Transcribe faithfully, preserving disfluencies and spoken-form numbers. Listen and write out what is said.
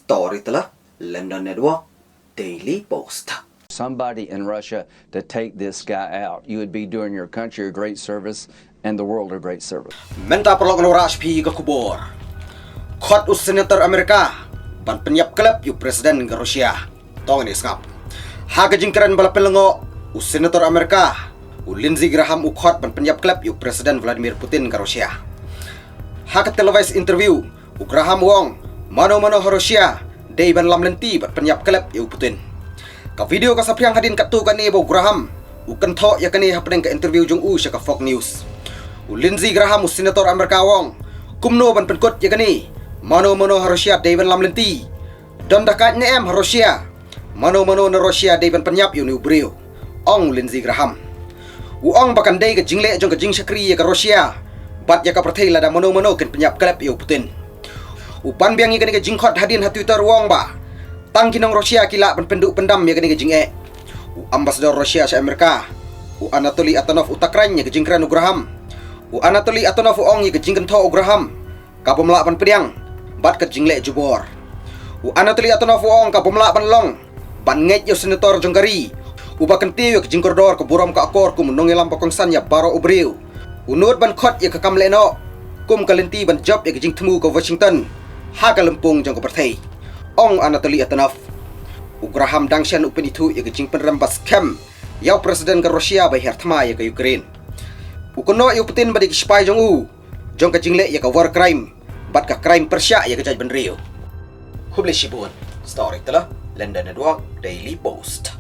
Storyteller, London Network, Daily Post. Somebody in Russia to take this guy out. You would be doing your country a great service and the world a great service. Mynta paralok, ngan wanrah sha phi ka khubor. Khot u senator America ban pynïap klep ïa u president ka Russia. To ngin ïa sngap. Ha ka jingkren ba la pynlyngngoh, u senator America u Lindsey Graham u khot ban pynïap klep ïa u president Vladimir Putin ka Russia. Ha ka televised interview, u Graham u ong, mano mano ha Russia dei ban lam lynti bad pynïap klep ïa u Putin. Ka video ka saphriang hadien katto katne ba u Graham u kynthoh ïa kane hapdeng ka interview jong u sha ka Fox News. U Lindsey Graham, u senator America, u ong, kumno ban pynkut ïa kane? Mano mano ha Russia dei ban lam lynti? Don da kait ne em ha Russia? Mano mano na Russia dei ban pynïap ïa une u briew? Ong u Lindsey Graham. U ong ba kan dei ka jingleh jong ka jingshakri ïa ka Russia bad ïa ka pyrthei lada mano mano kin pynïap klep ïa u Putin. U ban biang ïa kane ka jingkhot hadien ha Twitter, u ong ba tang ki nong Russia ki lah ban pynduh pyndam ïa kane ka jingeh. U ambassador Russia sha America, u Anatoly Antonov, u takren ïa ka jingkren u Graham. U Anatoly Antonov u ong ïa ka jingkynthoh u Graham ka bym lah ban pdiang bad ka jingleh jubor. U Anatoly Antonov u ong ka bym lah ban long ban ngeit ïa u senator jong ka ri uba kyntiew ïa ka jingkordor ka burom ka akor kum u nongïalam ba kongsan ïa baroh u briew. U nud ban khot ïa ka kam lehnoh kum ka lynti ban jop ïa ka jingthmu ka Washington ha ka lympung jong ka pyrthei, ong u Anatoly Antonov. U Graham dang shen u pynithuh ïa ka jingpynrem ba skhem ïa u president ka Russia ba hiar thma ïa ka Ukraine. U kynnoh ïa u Putin ba dei ki sipai jong u jong ka jingleh ïa ka war crime bad ka crime pyrshah ïa ka jaitbynriew. Khublei shibun. Storyteller, London Network, Daily Post.